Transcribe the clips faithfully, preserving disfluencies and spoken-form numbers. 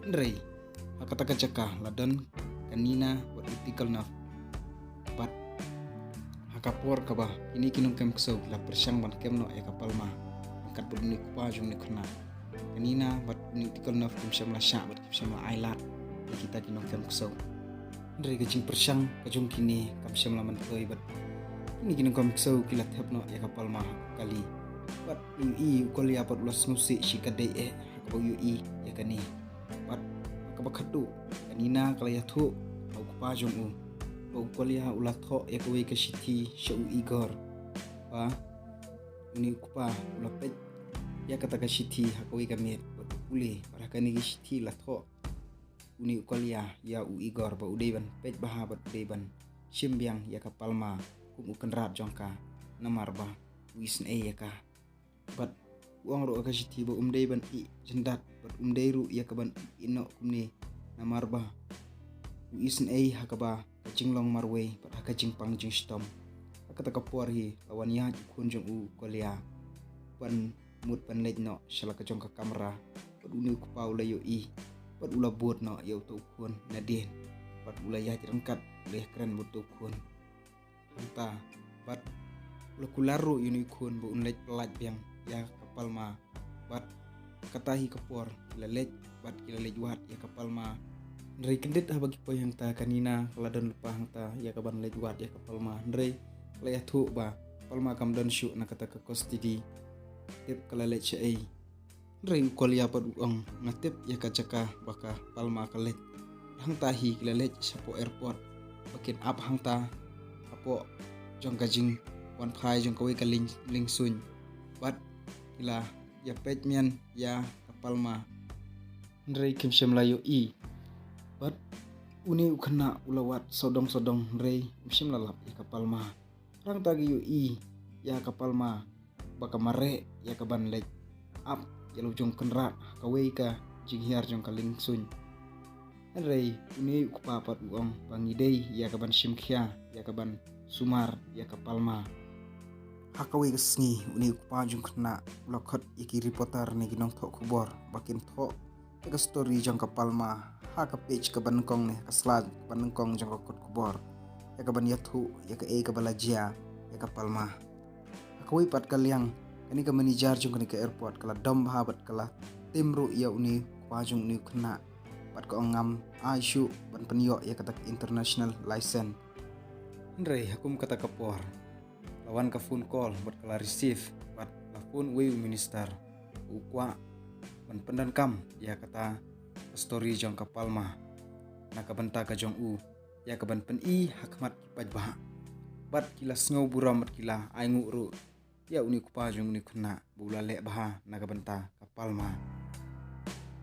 Hynrei ha kata ka jaka la don ka Nina bad u Tikhonov. Bad ha ka por kaba kine ki nongkem ksew ki la pyrshang ban kem noh ïa ka Palma, ryngkat bad une u kpa jong une u khynnah, ka Nina bad une u Tikhonov kim shym la shah bad kim shym la ai lad ïa kita ki nongkem ksew. Hynrei ka jingpyrshang ka jong kine kam shym la myntoi bad kine ki nongkem ksew ki la thep noh ïa ka Palma ha ka kali. Bad u ïohi u Kolya bad u la sngewsih shikatdei eh ha kaba u ïohi ïa kane. Bad ha kaba khatduh ka Nina ka la ïathuh ha u kpa jong u ba u Kolya u la thoh ïa kawei ka shithi sha u Igor, ba une u kpa u la peit ïa kata ka shithi ha kawei ka miet bad u pule, bad ha kane ka shithi la thoh une u Kolya ïa u Igor ba u dei ban peit bha bad u dei ban shim biang ïa ka Palma kum u kynrad jong ka, namar ba u isynei ïa ka. Bad u ong ruh ha ka shithi ba um dei ban ïeh jyndat bad um dei ruh ïa ka ban ïeh noh kumne, namar ba u isynei ha kaba ka jinglong marwei bad ha ka jingpang jingshitom. Ha kata ka por hi la wan ïaid u khun jong u Kolya ban mut ban leit noh sha la ka jong ka kamra. Bad une u kpa u la ïohi bad u la bud noh ïa uto u khun nadien. Bad u la ïaid ryngkat, u la ïakren bad uto u khun. Hangta bad u la kular ruh ïa une u khun ba un leit pyllait biang ïa ka Palma. Bad kata hi ka por ki la leit bad ki la leit wad ïa ka Palma. Hynrei kyndit haba ki poi hangta, ka Nina ka la don lypa hangta ïa ka ban leit wad ïa ka Palma. Hynrei ka la ïathuh ba Palma kam don shuh na kata ka custody. Tip ka la leit shaei? Hynrei u Kolya pat u ong, nga tip ïa ka jaka ba ka Palma ka leit. Hangta hi ki la leit shapoh airport, ba kin ap hangta hapoh jong ka jingwan phai jong kawei ka lieng, liengsuiñ. Bad ki la ïa peit mian ïa ka Palma. Hynrei kim shym la ïohi. Bad une u khynnah u la wad sawdong sawdong hynrei um shym la lap ïa ka Palma. Hangta ki ïohi ïa ka Palma ba ka mareh ïa ka ban leit ap ïa la u jong u kynrad ha kawei ka jinghiar jong ka liengsuiñ. Hynrei une u kpa pat u ong ba ngi dei ïa ka ban shim khia, ïa ka ban sumar ïa ka Palma. Ha kawei ka sngi une u kpa jong u khynnah u la khot ïa ki reporter ne ki nongthoh khubor ba kin thoh ïa ka story jong ka Palma ha ka page kaba nyngkong ne ha ka sla kaba nyngkong jong ka kot khubor, ïa ka ban ïathuh ïa kaei kaba la jia ïa ka Palma. Ha kawei pat ka liang, kane ka manager jong kane ka airport ka la dom bha bad ka la tim ruh ïa une u kpa jong une u khynnah. Bad ka ong, ngam ai shuh ban pynïoh ïa kata ka international license. Hynrei ha kum kata ka por la wan ka phone call bad ka la receive bad la phone uwei u minister, u kwah ban pyndonkam ïa kata ka story jong ka Palma na ka bynta ka jong u, ïa ka ban pyni ha khmat ki paidbah. Bad ki la sngew burom bad ki la ainguh ruh ïa une u kpa jong une u khynnah ba u la leh bha na ka bynta ka Palma.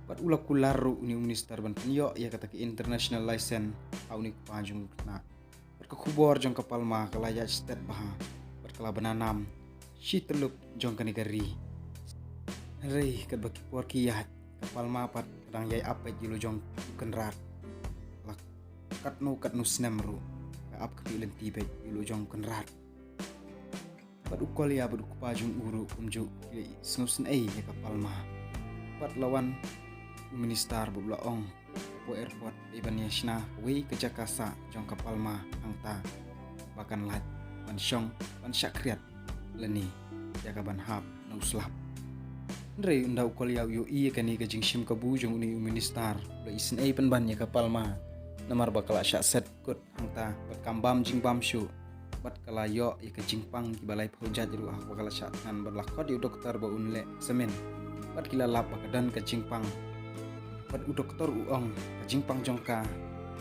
Bad u la kular ruh une u minister ban pynïoh ïa kata ka international license ha une u kpa jong une u khynnah. Bad ka khubor jong ka Palma ka la ïaid stet bha bad ka la bna nam shi tyllup jong kane ka ri. Hynrei katba ki por ki ïaid, ka Palma pat ka dang ïai ap beit ïa la u jong u kynrad. La katno katno snem ruh ka ap ka pyrthei lynti beit ïa la u jong u kynrad. Bad u Kolya bad u kpa jong u ruh kumjuh ki la sngewsynei ïa ka Palma. Bad la wan u minister bad u la ong, hapoh airport, dei ban ïa shna kawei ka jaka sah jong ka Palma hangta ba kan lait ban shong ban shah khriat lane ïa ka ban hap na u slap. Hynrei ynda u Kolya u ïohi ïa kane ka jingshim kabu jong une u minister, u la isynei pynban ïa ka Palma namar ba ka la shah set kut hangta bad kam bam jingbam shuh. Bad ka la ïoh ïa ka jingpang kiba laiphew jait ruh ha kaba ka la shah thngan bad la khot ïa u doktor ba un leh examine. Bad ki la lap ba ka don ka jingpang. Bad u doktor u ong ka jingpang jong ka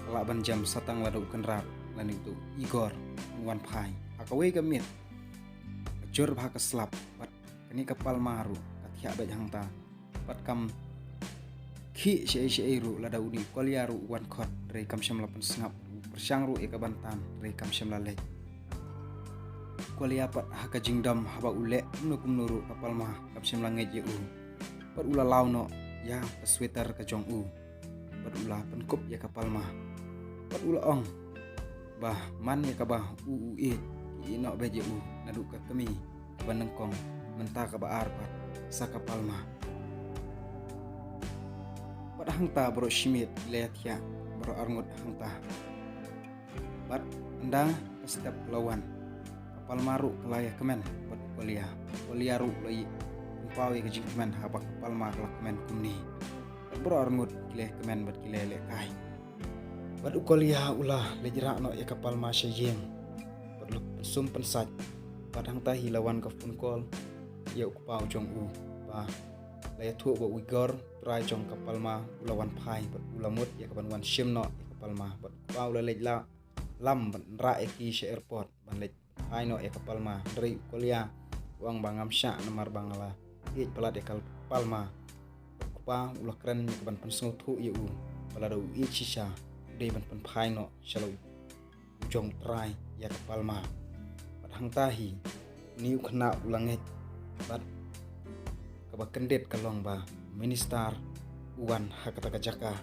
ka lah ban jem sa tang lada u kynrad lane uto u Igor un wan phai. Ha kawei ka miet ka jur bha ka slap bad kane ka Palma ruh ka thiah beit hangta. Bad kam khih shaei shaei ruh lada une u Kolya ruh u wan khot, hynrei kam shym la pynsngap. U pyrshang ruh ïa ka ban tan, hynrei kam shym la leit. U Kolya pat ha ka jingdom haba u leh kumno kumno ruh ka Palma kam shym la ngeit ïa u. Bad u la law noh ïa ka sweater ka jong u bad u la pynkup ïa ka Palma. Bad u la ong ba man ïa kaba u u ïeit, ïehnoh beit ïa u naduh ka kmie kaba nyngkong, mynta kaba ar pat sa ka Palma. Bad Hangta baroh shimiet ki la ïathiah, baroh arngut hangta. Bad ynda ka step la wan, ka Palma ruh ka la ïakmen bad u Kolia. U Kolia ruh la ïohi, pynpaw ïa ka jingkmen haba ka Palma ka la kmen kumne. Bad baroh arngut ki la ïakmen bad ki la ïalehkai. Bad u Kolia u la leit rah noh ïa ka Palma sha ïing. Bad u la pynsum pynsait. Bad hangta hi la wan ka phone call ïa u kpa u jong u, ba la ïathuh ba u Igor, trai jong ka Palma, u la wan phai bad u la mut ïa ka ban wan shim noh ïa ka Palma. Bad u kpa u la leit la lam ban rah ïa ki sha airport ban leit phai noh ïa ka Palma. Hynrei u Kolia u ong ba ngam shah namar ba nga la ïeit palat ïa ka Palma. U kpa u la kren ïa ka ban pynsngewthuh ïa u ba lada u ïeit shisha u dei ban pynphai noh sha la u jong u trai ïa ka Palma. Bad hangta hi une u khynnah u la ngeit. Bad kaba kyndit ka long ba minister u wan ha kata ka jaka.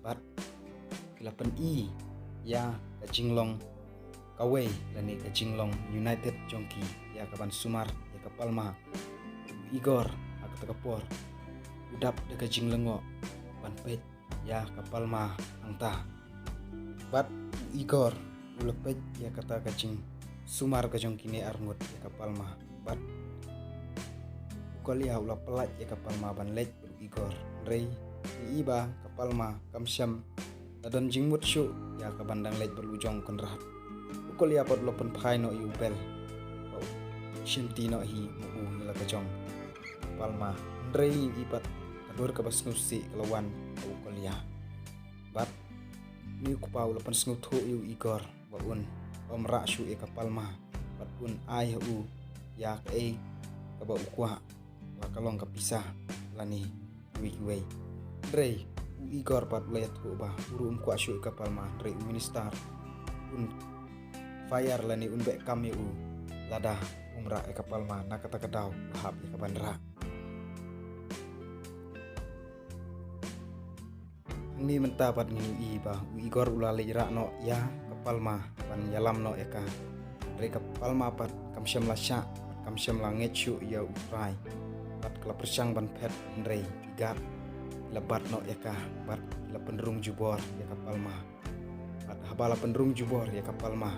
Bad ki la pyni ïa ka jinglong kawei lane ka jinglong united jong ki ïa ka ban sumar ïa ka Palma. U Igor ha kata ka por u dap da ka jinglyngngoh ban peit ïa ka Palma hangta. Bad u Igor u la peit ïa kata ka jingsumar ka jong kine arngut ïa ka Palma. Bad u Kolia u la pyllait ïa ka Palma ban leit bad u Igor. Hynrei ngi i ba ka Palma kam shym la don jingmut shuh ïa ka ban dang leit bad u jong u kynrad. U Kolia pat u la pynphai noh ïa u bel ba u shimti noh hi ma u ïa la ka jong ka Palma. Hynrei ngi i pat ka dur kaba sngewsih ka la wan ha u Kolia. Bad une u kpa u la pynsngewthuh ïa u Igor ba un ym rah shuh ïa ka Palma bad un ai ha u ïa kaei kaba u kwah, la ka long ka pisa lane kiwei kiwei. Hynrei u Igor pat u la ïathuh ba u ruh um kwah shuh ïa ka Palma, hynrei u minister un fire lane un beh kam ïa u lada um rah ïa ka Palma. Na kata ka daw u hap ïa ka ban rah. Hangne mynta pat ngi ïohi ba u Igor u la leit rah noh ïa ka Palma ban ïalam noh ïa ka. Hynrei ka Palma pat kam shym la shah, kam shym la ngeit shuh ïa u trai. Bad ka la pyrshang ban phet, hynrei ki guard ki la bat noh ïa ka bad ki la pynrung jubor ïa ka Palma. Bad haba la pynrung jubor ïa ka Palma,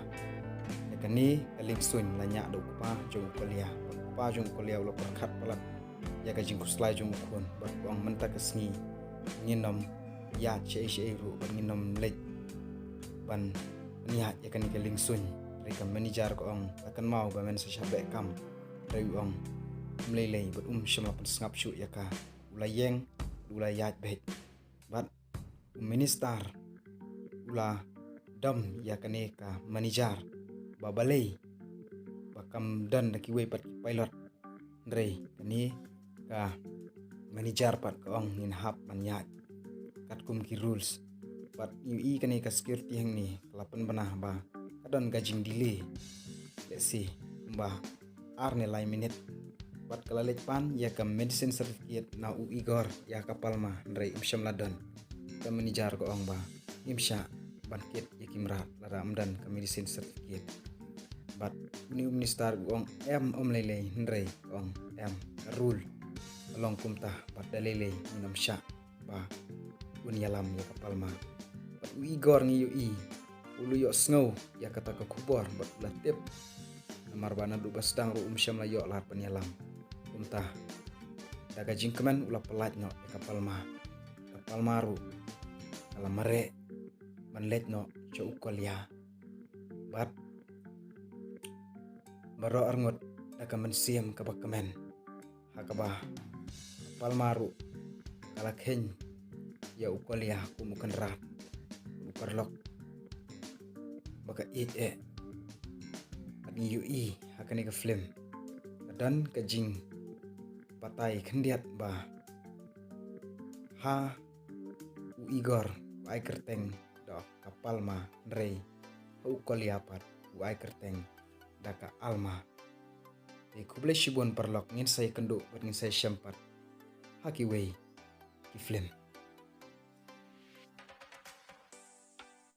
ïa kane ka liengsuiñ la ñiah da u kpa jong u Kolia. Bad u kpa jong u Kolia u la pyrkhat palat ïa ka jingkhuslai jong u khun bad u ong mynta ka sngi ngin ym ïaid shaei shaei ruh bad ngin ym leit ban pynïaid ïa kane ka liengsuiñ. Hynrei ka manager ka ong la kynmaw ba men sa shah beh kam. Hynrei u ong um lei lei bad um shym la pynsngap shuh ïa ka. U la ïeng, u la ïaid beit. Bad u minister u la dom ïa kane ka manager ba balei ba kam don da kiwei pat ki pilot. Hynrei kane ka manager pat ka ong ngin hap ban ïaid katkum ki rules. Bad ngi ïohi kane ka security hangne ka la pynbna ba ka don ka jingdelay, let's say, kumba ar ne lai minit. Bad ka la leit pan ïa ka medicine certificate na u Igor ïa ka Palma, hynrei um shym la don. Ka manager ka ong ba ngim shah ban kit ïa ki mrad lada ym don ka medicine certificate. Bad une u minister u ong em, ym lei lei, hynrei ka ong em, ka rule ka long kumta. Bad da lei lei ngin ym shah ba un ïalam ïa ka Palma. Bad u Igor ngi ïohi u la ïohsngew ïa kata ka khubor bad u la tip. Namar ba naduh ba sdang ruh um shym la ïoh lad ban ïalam. Kumta da ka jingkmen u la pyllait noh ïa ka Palma. Ka Palma ruh ka la mareh ban leit noh sha u Kolia. Bad baroh arngut da ka mynsiem kaba kmen. Ha kaba ka Palma ruh ka la kheiñ ïa u Kolia kum u kynrad, u paralok ba ka ïeit eh. Bad ngi ïohi ha kane ka film ka don ka jingbatai khyndiat ba ha u Igor u ai kyrteng da ka Palma, hynrei ha u Kolia pat u ai kyrteng da ka Alma. Te khublei shibun paralok, ngin sa ïakynduh bad ngin sa ïashem pat ha kiwei ki film.